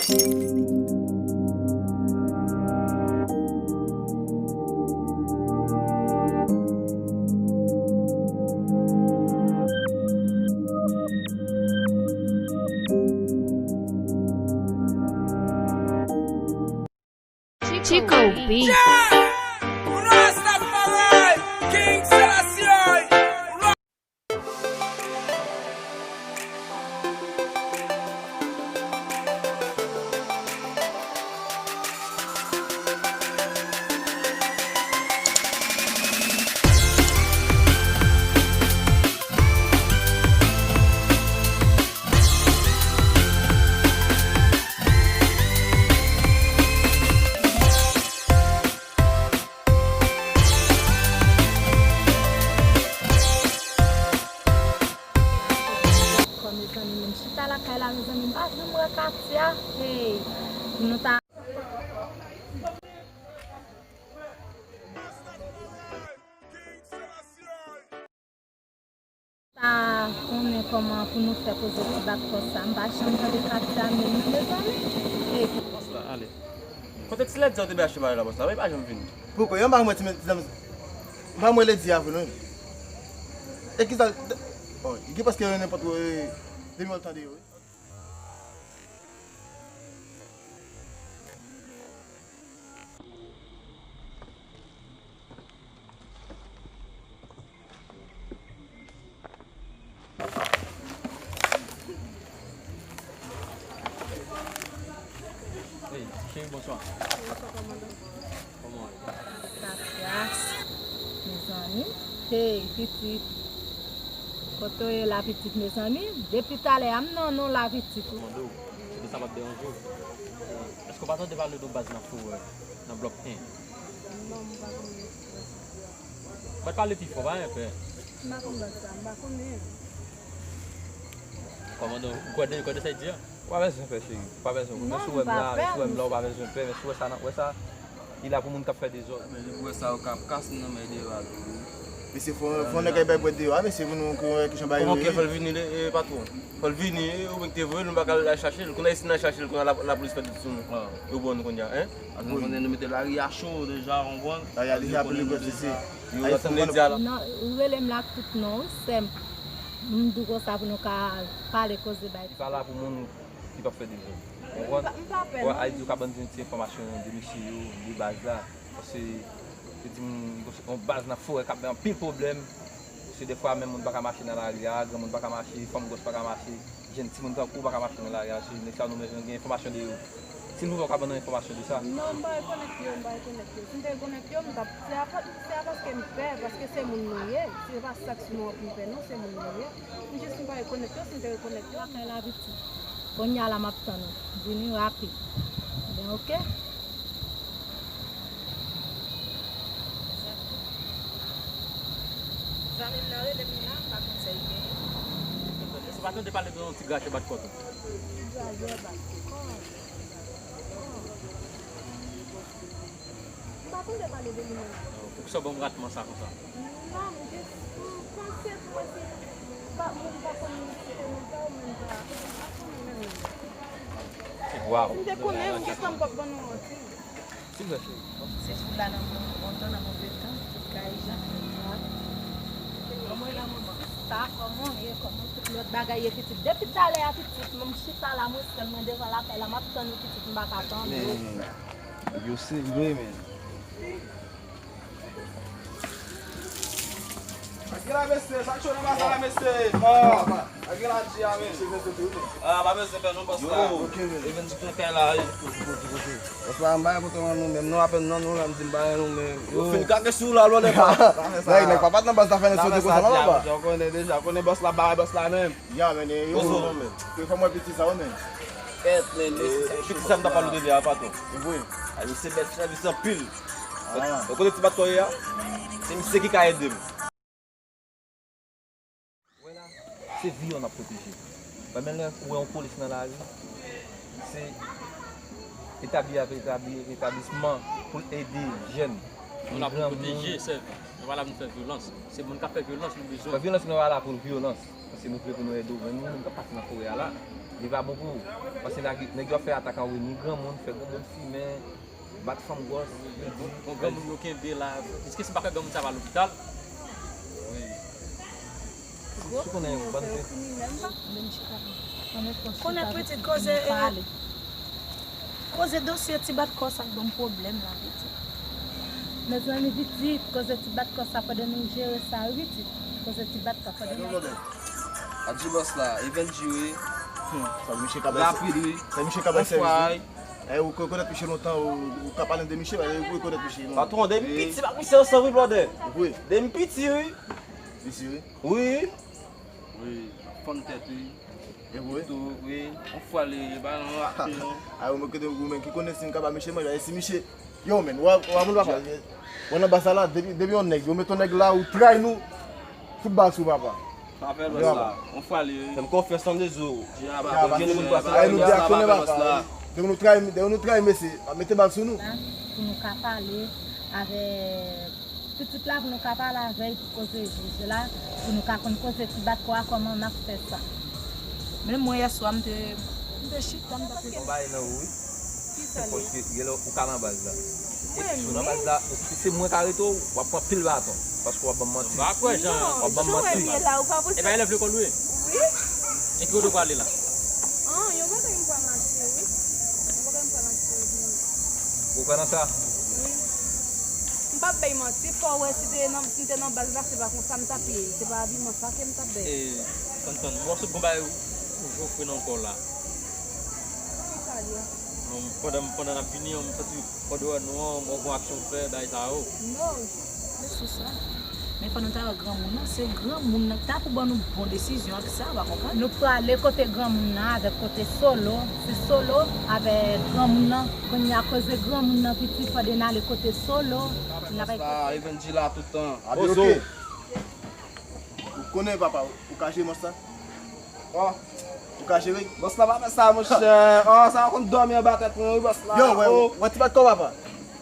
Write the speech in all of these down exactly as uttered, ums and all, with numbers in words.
Chico Beat. Rastafari, King Selassie I. Mezanmi, menm chita lakay la, mezanmi, m pa janm wè Katia. Hey, pou nou ta ta konnen kòman pou nou fè poze ti bat kò sa. M pa janm tande Katia menm non, mezanmi. Bòs la, ale. Kote ti lèt sa w te bay achte bagay la, bòs la? Li pa janm vini. Poko, yon bagay mwen ti, ti dam, m pa mwen ledi a vre non. E kisa, oh, gen paske yo nenpòt, eh, demi w tande yo, wi. Hey, cheri, bonswa. Kòman w ye? Gracias, mezanmi. Hey, pitit. Kote w ye la, pitit, mezanmi? Depi talè a, m nan non la, pitit. Mande w, si sa p ap deranje w, èske w pa tande pale de yon baz nan forè, nan blòk en? Non, m pa konnen. Mwen pale pi fò, pa gen pè. M pa konn baz sa, m pa konnen. Kòmandan, ou kwè de, ou kwè de sa l di a? Ou pa bezwen pè, cheri. Ou pa bezwen pè. Non, m pa pè. Men si w wè m la, men si w wè m la, ou pa bezwen pè. Men si w wè sa, nan, wè sa, li la pou moun k ap fè dezòd. Men li pou wè sa yo k ap kas nan men deyò a tou. Mesye, fò, fò nèg la bay bwèt deyò a, mesye, pou nou, pou nou wè kijan bagay yo ye. Kòman ke fò l vini, e, patwon? Fò l vini, e, ou menm ki te voye l, nou pa ka al chache l. Kounye a, si n al chache l, kounye a, la, lapolis fè tout sou nou. Yo pran nou kounye a, en? Paske nou konnen nou mete lari a cho deja, w konprann? Lari a deja pli gwo, se, se. Yo, yo tann ledi a la. Non, ou rele m la ak tout non, wi, sè m. M di w konsa pou nou ka pale koze bay. Li pa la pou moun ki p ap fè dezòd. Ou konprann? M pa, m pa pè, non. Wè, Ayiti, ou ka ban n ti enfòmasyon de mesye yo, de baz la. Paske, yo di m, yon baz nan forè k ap bay anpil pwoblèm. Se defwa, menm moun pa ka mache nan lari a, granmoun pa ka mache, fanm gwòs pa ka mache. Jèn timoun tankou w pa ka mache nan lari a, se nèg sa nou bezwen gen enfòmasyon de yo. Silvouplè, w ka ban nou enfòmasyon de sa? Non, m pa rekonèt yo, m pa rekonèt yo. Si m te rekonèt yo, m t ap, se a pa, se a paske m pè, paske se moun nou ye. Se pa sa k sou nou an pou m pè, non, se moun nou ye. M jis m pa rekonèt yo, si m te rekonèt yo. Lakay la, pitit. Kounye a la, m ap tann ou. Vini rapid. Ebyen, oke. Zanmi m nan rele m la, m pa konn sa l genyen. Ou pa tande pale de yon ti grajè bat kò tou? Ti grajè bat kò? M pa tande pale de li menm. Poukisa w ban m ratman sa konsa? Non, m jis, m panse pou mwen se pa, moun pa konn misye, moun pa, moun pa, pa konnen menm. Waw. Si m te konnen, m gentan m p ap ban nou manti. Silvouplè, cheri. Se foul la nan bon tan, nan move tan, tout kay jan. Kòman w ye la, manman? Sa, kòman w ye? Kòman tout lòt bagay ye, pitit? Depi talè a, pitit, mwen m chita la, mwen sèl mwen devan lakay la, m ap tann ou, pitit, m pa ka tann ou. Men, yo serye, men. Sa k gen la, mesye? Sa k cho nan baz la, mesye? Sa k gen la, G A, men? Ah, pa bezwen pè non, bòs la. Yo, e vin di plen kay la, wi. Bòs la, m pa gen kote w an nou menm non, apèn non nou la, m di m pa gen nou menm. Yo, fin kake sou la, lò, nèg pa. Nèg, nèg pa pat nan baz la fè nèg soti konsa non, papa. Ou konnen deja, ou konnen bòs la, bagay bòs la menm. Ya, men, yo, yo fè mwen piti sa, wi, men. Kèt, men, piti sa m t ap pale w de li a, patwon. Wi. A, misye bèl sèvis anpil. Ou konnen ti bat kò ye a? Se misye ki ka ede m. Wè la, se vi yo n ap pwoteje. Wè, men lè ou wè yon polis nan lari, se etabli avèk etabli, etablisman pou l ede jèn. Nou la pou pwoteje, sèvi. Nou pa la pou nou fè vyolans. Se moun k ap fè vyolans nou bezwen. Fè vyolans, nou pa la pou vyolans. Paske nou vle pou nou ede w, men nou menm k ap pase nan forè a la, Li pa bon pou ou. Paske nèg nèg yo ap fè atak anwo ni granmoun, fè granmoun fimen, bat fanm gwòs, redi. Bon, granmoun yo kenbe la. Èske se pa fè granmoun sa va lopital? Wi. Gwo kriminèl yo fè yo kriminèl, m pa konn. Konnen pitit koze, eh, koze dosye ti bat kò sa k ban m pwoblèm la, pitit. Mezanmi, pitit, koze ti bat kò sa, fòde nou jere sa, wi, pitit. Koze ti bat kò, fòde nou. Adji bòs la, Evenji wi. Hmm, sa misye ka bay. Rapid wi. Sa misye ka bay sèvis wi. Eh, ou rekonèt misye lontan, ou, ou ka pale de misye, ou rekonèt misye lontan. Patwon, depi piti m ak misye ansanm wi, brother. Wi. Depi piti wi. Misye wi. Wi. Wi, fann tèt wi. E vre? Tou, wi. Yon fwa li, li pa nan rate non. A, ou menm ki konnen si m ka ba misye manje, e si misye, yo, men, w a, w a moun papa. W a nan baz la, depi, depi yon nèg, yo met yon nèg la, ou tray nou, fout bal sou papa. Pa fè baz la. Yon fwa li, wi. Fè m konfyans nan de zo. Dyaban, nou gen moun pase la, nou dyaban, papa. Depi nou tray, depi nou tray mesye, mete bal sou nou. Pou nou ka pale avèk pitit la pou nou ka pale avè l pou koze jij la, pou nou ka konn koze ti bat kò a kòman n ap fè sa. Menm mwen yèswa m te, m te chita, m t ap. Yon bagay nan ou wi. Kisa li? Paske genlè ou ka nan baz la. Epi si w nan baz la, si se mwen ka rete w, w ap pran pil baton. Paske w ap ban m manti. W ap ban m manti. E pa elèv lekòl ou ye? Wi. E ki kote w prale la? An, yon bagay m pral achte wi. Yon bagay m pral achte wi. Ou kwè nan sa? Wi. M p ap bay manti, fò w wè si te nan, si m te nan baz la, se pa konsa m t ap ye. Se pa abiman sa ke m t ap bay. E, tann, tann, m wè w sot gon bagay ou, ou jofre nan kò w la. Ki sa l ye? Non, pandan, pandan n ap vini an, m santi kò dwèt nou an, m wè w gon aksyon w fè, bagay sa yo. Non, men sou sa. Men fò nou ta wè granmoun nan, se granmoun nan ki ta pou ban nou bon desizyon ak sa, w pa konprann? Nou prale kote granmoun nan avèk kote Solo. Se Solo avèk granmoun nan. Kounye a koze granmoun nan pitit fò de n ale kote Solo. N ap... Sa, Evenji la tout tan. Abi, oke. Ou konnen papa, ou ka jere mòs la? Ò. Ou ka jere? Bòs la pa fè sa, monchè. Ò, sa konn dòmi anba tèt mwen, wi, bòs la. Yo, wè, wè ti bat kò, papa.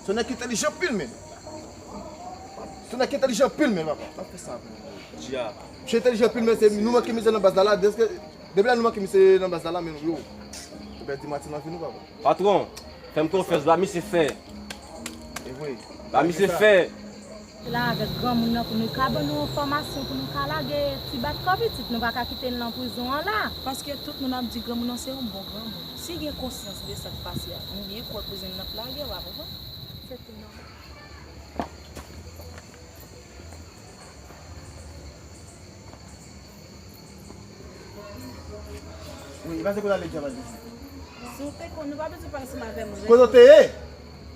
Se yon nèg ki entèlijan anpil, men. Se yon nèg ki entèlijan anpil, men, papa. Pa fè sa pou mwen. Dja. Misye entèlijan anpil, men se nou manke mizè nan baz la, la, deske, depi lè nou manke mizè nan baz la, la, men, yo. Ou pèdi mati nan vi nou, papa. Patwon, fè m konfyans, ba misye fè. E vre. Ba misye fè. Se la avèk granmoun nan pou nou ka ban nou enfòmasyon pou nou ka lage ti bat kò pitit, nou pa ka kite l nan prizon an la. Paske tout moun ap di granmoun nan se yon bon granmoun. Si gen konsyans de sa k pase a, m byen kwè kouzin nan ap lage, w pa konprann? Se tou nòmal. Wi, e pase kote ale djab al di. Si w te konn, nou pa bezwen pale ansanm avè m. Kote w te ye?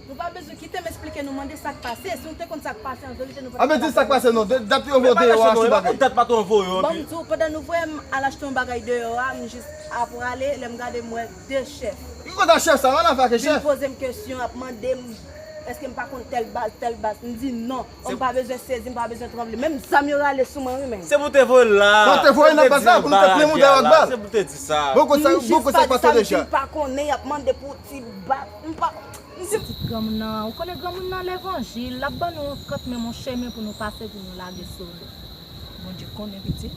Nou pa bezwen kite m esplike nou, mande sa k pase. Si nou te konn sa k pase, an verite, nou pa t ap pale. A, men di sa k pase non, dat yo voye deyò a, se bagay. Ban m di w, pandan nou voye m al achte yon bagay deyò a, m jis ap prale, lè m gade m wè de chèf. Ki kote chèf sa, ann afè ak chèf? Vin poze m kesyon, ap mande m èske m pa konn tèl baz, tèl baz. M di non. M pa bezwen sezi, m pa bezwen tranble. Menm zam yo rale sou mwen, wi, men. Se pou te voye l la. Sa w te voye nan baz la, pou nou te plen moun deyò ak bal. Se pou te di sa. Bon, kote sa, bon, kote sa k pase deja. M pa konnen, y ap mande pou ti baz. M pa, m di. Pitit granmoun nan, ou konnen granmoun nan levanjil, l ap ban nou yon kant menm yon chemen pou nou pase, pou nou lage Solo. Bondye konnen, pitit.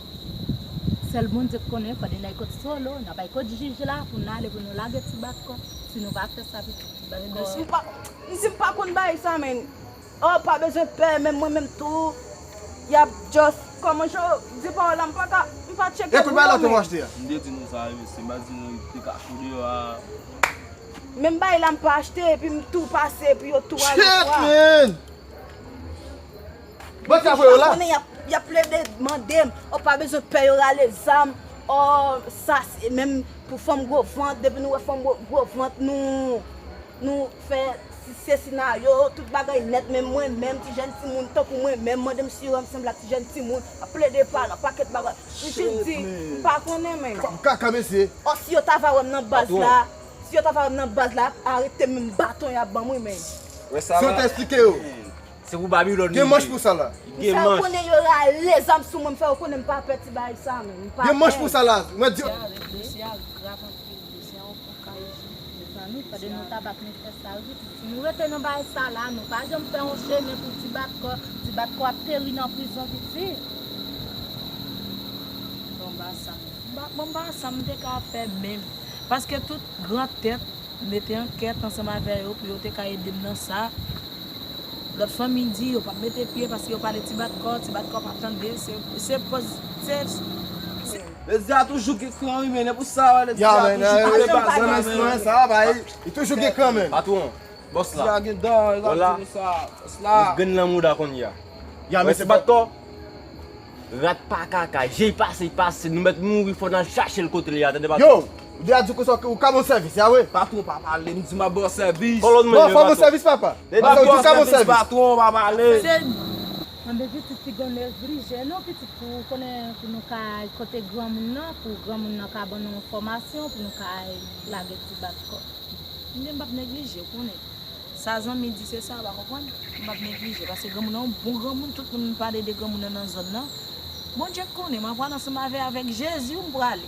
Sèl Bondye k konnen, fò de n al kot Solo, n ap al kot jij la, pou n ale, pou nou lage ti bat kò. Si nou pa fè sa, pitit, ti bat kò. M pa, m di m pa konn bagay sa, men. Oh, pa bezwen pè, menm mwen menm tou, y ap just, kòman jan di pawòl la, m pa ka, m pa tcheke. E kout bagay la w te pou achte a? M te di nou sa wi, mesye, m pa di nou te ka fou deyò a. Menm bagay la m pa achte, epi m tou pase, epi yo tou ale fwa. Shit, man! Bandi ap voye yo la. Konnen y ap, y ap plede mande m, oh, pa bezwen pè, yo rale zam, oh, sa se menm pou fanm gwo vant, depi nou wè fanm gwo, gwo vant, nou, nou fè sesi na yo, tout bagay nèt, men mwen menm, ti jèn timoun, tankou mwen menm, mande m si yo ansanm ak ti jèn timoun, ap plede pale, yon pakèt bagay. M jis di, m pa konnen, men. Kaka, mesye. Oh, si yo ta va wè m nan baz la, si yo ta va wè m nan baz la, arete menm baton y ap ban m, wi, men. Si yo ta esplike yo. Se pou Babilòn li ye. Gen manch pou sa la. Gen manch. Sa yo konnen yo rale zam sou mwen, m fè yo konnen m pa pè ti bagay sa, men. M pa pè. Gen manch pou sa la. Mwen di. Dosye a grav anpil, dosye a yon fon kay. Mezanmi, fò de nou ta bat nou fè sa, wi. Si nou rete nan bagay sa la, nou pa janm fè yon chemen pou ti bat kò. Ti bat kò ap peri nan prizon, pitit. Bon, ba sa. M pa, Bon, m pa wè sa m te ka fè menm. Paske tout gran tèt mete an kèt ansanm avè yo pou yo te ka ede m nan sa. Lòt fanmi di yo p ap mete pye paske yo pale ti bat kò, ti bat kò pa tande. Se, se poz, se, se Lady Diana toujou gen kran wi, men e pou sa wè Lady Diana toujou gen kran. Sa bay, li toujou gen kran menm. Patwon, bòs la. Lady Diana gen dan, e la. Bòs la. Grenn nan mouda kounye a. Wè ti bat kò. Rat pa kaka, je y pase, y pase, nou mèt mouri, fò n al chache l kote l ye a, tande patwon. Yo, ou deja di konsa ou ka ban m sèvis, ya wi. Patwon, pa pale, m di m ap ba w sèvis. Bon, fò ban m sèvis, papa. Patwon, ou di w ka ban m sèvis. Patwon, pa pale. Anben pitit, piga w neglije non, pitit, pou konnen pou nou ka al kote granmoun nan, pou granmoun nan ka ban nou enfòmasyon, pou nou ka al lage ti bat kò. Mwen m p ap neglije, w konnen. Sa zanmi di se sa, w pa konprann? M p ap neglije, paske granmoun nan yon bon granmoun, tout moun pale de granmoun nan nan zòn nan. Bondye konnen, m ap prale ansanm avè, avèk Jezi wi m prale.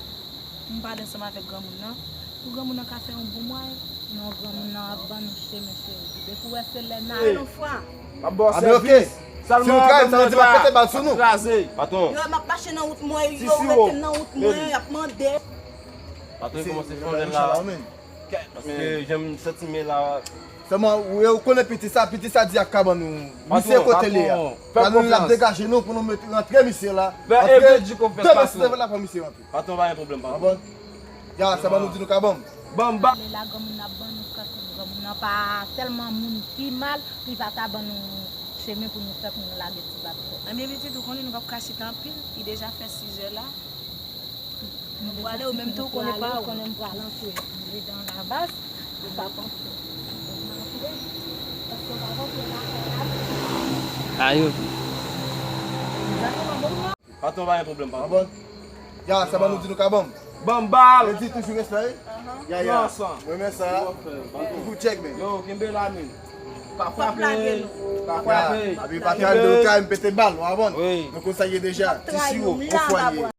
M prale ansanm avèk granmoun nan, pou granmoun nan ka fè yon bon mwayen. Non, granmoun nan ap ban nou chemen, cheri. Depi w wè se lè n ale. Anben, oke. Si nou trayi m, sa vle di m ap pete bal sou nou. Patwon. Yo, m ap mache nan wout mwen, yo rete nan wout mwen, y ap mande. Patwon, kòmanse fè anlè la. Paske jan m santi men la. Sèlman, ou, ou konnen pitit sa, pitit sa di ak kabann nou. Misye kote li a. Fè nou l ap degaje nou pou nou mete rantre misye la. Rantre de mesye devan la pou misye rantre. Patwon, pa gen pwoblèm, patwon. Konprann? Ya, sèlman nou di nou kabann. Ban m ba. Men la granmoun nan ap ban nou kòb, granmoun nan pa tèlman moun ki mal, pou l pa ta ban nou chemen pou nou fè pou nou lage ti bat kò. Anben pitit, ou konnen nou p ap ka chita anpil, li deja fè sizè la. Nou prale, ou menm tou, ou konnen pa ou. Konnen m pral antre, m rete an avans, ou pa panse. Ou antre, paske w pa panse w pa fè la. Ayo. Patwon, pa gen pwoblèm, patwon. Konprann? Ya, sa ban nou di nou kabanm. Ban m bal. Yo di toujou respè, wi. Ya, ya. Mwen men sa. Toujou check, men. Yo, kenbe la, men. Pa frape. Pa frape. Epi pa kenbe. Ou ka m pete bal, ou konprann? Wi. Nou konn sa ye deja. Ti siwo, on fwa ye.